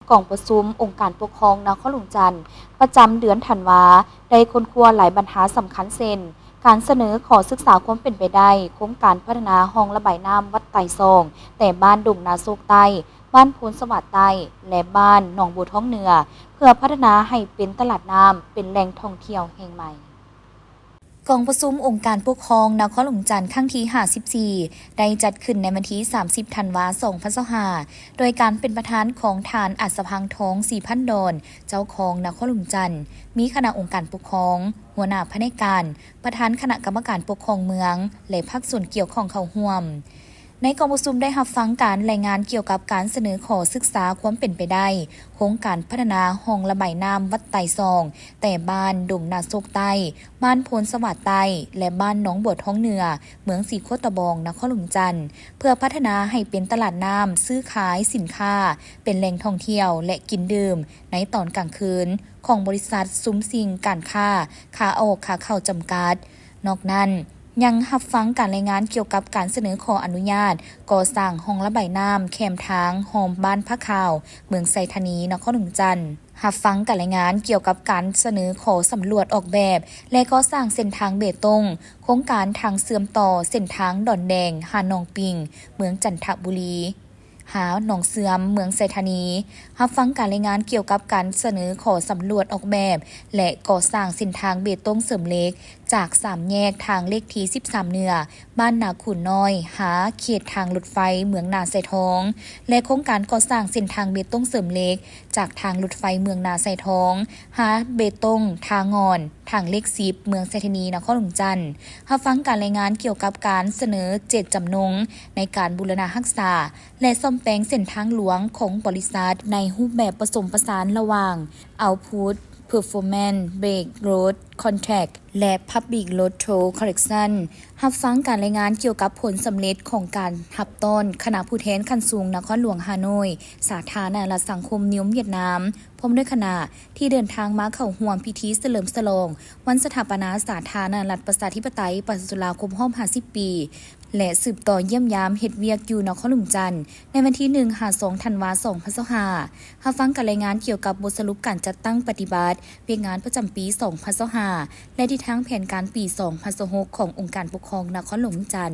ກອງປະຊຸມອົງການປົກຄອງນະຄອນຫຼວງຈັນ ປະຈຳເດືອນທັນວາ ໄດ້ຄົ້ນຄວ້າຫຼາຍບັນຫາສຳຄັນ ເຊັ່ນ ການສະເໜີຂໍສຶກສາຄວາມເປັນໄປໄດ້ ໂຄງການພັດທະນາຮ່ອງລະບາຍນ້ຳວັດໄຕຊອງ ແຕ່ບ້ານດົງນາໂຊກໃຕ້, ບ້ານໂພນສະຫວັດໃຕ້ ແລະ ບ້ານໜອງບົວທອງເໜືອ ເພື່ອພັດທະນາໃຫ້ເປັນຕະຫຼາດນ້ຳ, ເປັນແຫຼ່ງທ່ອງທ່ຽວແຫ່ງໃໝ່. ກອງປະຊຸມອົງການປົກຄອງນະຄອນຫຼວງຈັນຄັ້ງທີຫ້າສິບສີ່ ໄດ້ຈັດຂຶ້ນໃນວັນທີສາມສິບ ທັນວາ ສອງພັນຊາວຫ້າ ໂດຍການເປັນປະທານຂອງທ່ານ ອັດສະພັງທອງ ສີພັນດອນ ເຈົ້າຄອງນະຄອນຫຼວງຈັນ, ມີຄະນະອົງການປົກຄອງ, ຫົວໜ້າພະແນກການ, ປະທານຄະນະກຳມະການປົກຄອງເມືອງ ແລະ ພາກສ່ວນກ່ຽວຂ້ອງເຂົ້າຮ່ວມ. ໃນກອງປະຊຸມໄດ້ຮັບຟັງການລາຍງານກ່ຽວກັບການສະເໜີຂໍສຶກສາຄວາມເປັນໄປໄດ້ ໂຄງການພັດທະນາຮ່ອງລະບາຍນ້ຳວັດໄຕຊອງ ແຕ່ບ້ານດົງນາໂຊກໃຕ້, ບ້ານໂພນສະຫວັດໃຕ້ ແລະ ບ້ານໜອງບົວທອງເໜືອ ເມືອງສີໂຄດຕະບອງ ນະຄອນຫຼວງຈັນ ເພື່ອພັດທະນາໃຫ້ເປັນຕະຫຼາດນ້ຳຊື້ຂາຍສິນຄ້າ, ເປັນແຫຼ່ງທ່ອງທ່ຽວ ແລະ ກິນດື່ມໃນຕອນກາງຄືນ ຂອງບໍລິສັດຊຸມຊິງການຄ້າ ຂາອອກຂາເຂົ້າຈຳກັດ. ນອກນັ້ນ ຍັງຮັບຟັງການລາຍງານກ່ຽວກັບການສະເໜີຂໍອະນຸຍາດກໍ່ສ້າງຮ່ອງລະບາຍນ້ຳແຄມທາງຮ່ອມບ້ານພະຂາວ ເມືອງໄຊທານີ ນະຄອນຫຼວງຈັນ, ຮັບຟັງການລາຍງານກ່ຽວກັບການສະເໜີຂໍສຳຫຼວດອອກແບບ ແລະ ກໍ່ສ້າງເສັ້ນທາງເບຕົງ, ໂຄງການທາງເຊື່ອມຕໍ່ເສັ້ນທາງດອນແດງ ຫາໜອງປິງ ເມືອງຈັນທະບູລີ ຫາໜອງເຊື່ອມ ເມືອງໄຊທານີ, ຮັບຟັງການລາຍງານກ່ຽວກັບການສະເໜີຂໍສຳຫຼວດອອກແບບ ແລະ ກໍ່ສ້າງເສັ້ນທາງເບຕົງເສີມເຫຼັກ ຈາກສາມແຍກທາງເລກທີສິບສາມເໜືອ ບ້ານນາຄູນນ້ອຍ ຫາເຂດທາງລົດໄຟເມືອງນາຊາຍທອງ ແລະ ໂຄງການກໍ່ສ້າງເສັ້ນທາງເບຕົງເສີມເຫຼັກ ຈາກທາງລົດໄຟເມືອງນາຊາຍທອງ ຫາເບຕົງທ່າງ່ອນ ທາງເລກສິບ ເມືອງໄຊທານີ ນະຄອນຫຼວງຈັນ, ຮັບຟັງການລາຍງານກ່ຽວກັບການສະເໜີເຈດຈຳນົງໃນການບູລະນະຮັກສາ ແລະ ສ້ອມແປງເສັ້ນທາງຫຼວງຂອງບໍລິສັດໃນຮູບແບບປະສົມປະສານລະຫວ່າງ Output Performance Based Road Contract ແລະ Public Road Toll Collection, ຮັບຟັງການລາຍງານກ່ຽວກັບຜົນສຳເລັດຂອງການຮັບຕ້ອນຄະນະຜູ້ແທນຂັ້ນສູງນະຄອນຫຼວງຮ່າໂນ້ຍ ສາທາລະນະລັດສັງຄົມນິຍົມຫວຽດນາມ ພ້ອມດ້ວຍຄະນະ ທີ່ເດີນທາງມາເຂົ້າຮ່ວມພິທີສະເຫຼີມສະຫຼອງວັນສະຖາປະນາສາທາລະນະລັດປະຊາທິປະໄຕປະຊາຊົນລາວຄົບຮອບຫ້າສິບປີ ແລະ ສືບຕໍ່ຢ້ຽມຢາມເຮັດວຽກຢູ່ນະຄອນຫຼວງຈັນ ໃນວັນທີໜຶ່ງຫາສອງທັນວາ ສອງພັນຊາວຫ້າ, ຮັບຟັງການລາຍງານກ່ຽວກັບບົດສະຫຼຸບການຈັດຕັ້ງປະຕິບັດວຽກງານປະຈຳປີສອງພັນຊາວຫ້າ ແລະ ທິດທາງແຜນການປີສອງພັນຊາວຫົກ ຂອງອົງການປົກຄອງນະຄອນຫຼວງວຽງຈັນ.